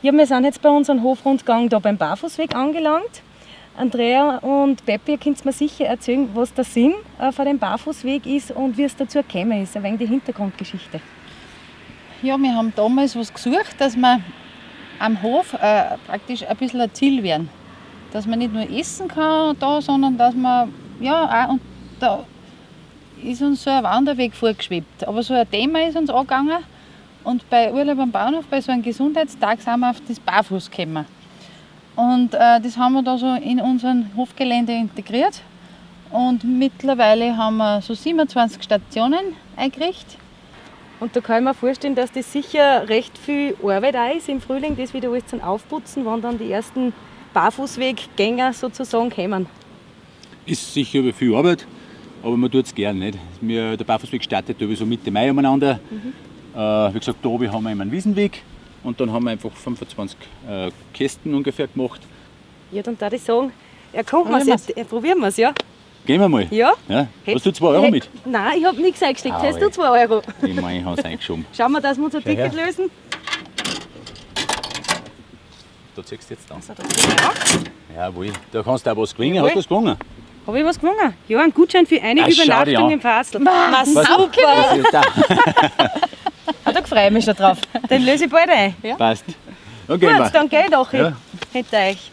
Ja, wir sind jetzt bei unserem Hofrundgang da beim Barfußweg angelangt. Andrea und Peppi, ihr könnt mir sicher erzählen, was der Sinn von dem Barfußweg ist und wie es dazu gekommen ist, ein wenig die Hintergrundgeschichte. Ja, wir haben damals was gesucht, dass wir am Hof praktisch ein bisschen ein Ziel werden. Dass man nicht nur essen kann da, sondern dass man, ja, auch, und da ist uns so ein Wanderweg vorgeschwebt. Aber so ein Thema ist uns angegangen. Und bei Urlaub am Bauernhof, bei so einem Gesundheitstag, sind wir auf das Barfuß gekommen. Und das haben wir da so in unserem Hofgelände integriert. Und mittlerweile haben wir so 27 Stationen eingerichtet. Und da kann ich mir vorstellen, dass das sicher recht viel Arbeit auch ist im Frühling, das wieder alles zum Aufputzen, wenn dann die ersten Barfußweggänger sozusagen kommen. Ist sicher viel Arbeit, aber man tut es gern. Nicht? Der Barfußweg startet so Mitte Mai umeinander. Wie gesagt, da oben haben wir immer einen Wiesenweg und dann haben wir einfach 25 Kästen ungefähr gemacht. Ja, dann würde ich sagen, erkunden wir's jetzt. Probieren wir es, ja? Gehen wir mal. Ja. Ja. Hast du 2 Euro mit? Nein, ich habe nichts eingesteckt. Ah, Hast du 2 Euro? Ich meine, ich habe es eingeschoben. Schauen wir, dass wir unser Schau her. Ticket lösen. Da ziehst du jetzt an. Also, da zieh ich auch. Jawohl, da kannst du auch was gewinnen. Jawohl. Hast du was gewonnen? Habe ich was gewonnen? Ja, einen Gutschein für eine Ah, schau dich Übernachtung an. im Fasl. Na, Was? super! Das ist da. Ah, da freue ich mich schon drauf. Den löse ich bald ein. Ja. Passt. Dann gehen Gut, wir. dann geh ich doch Ja. hinter euch.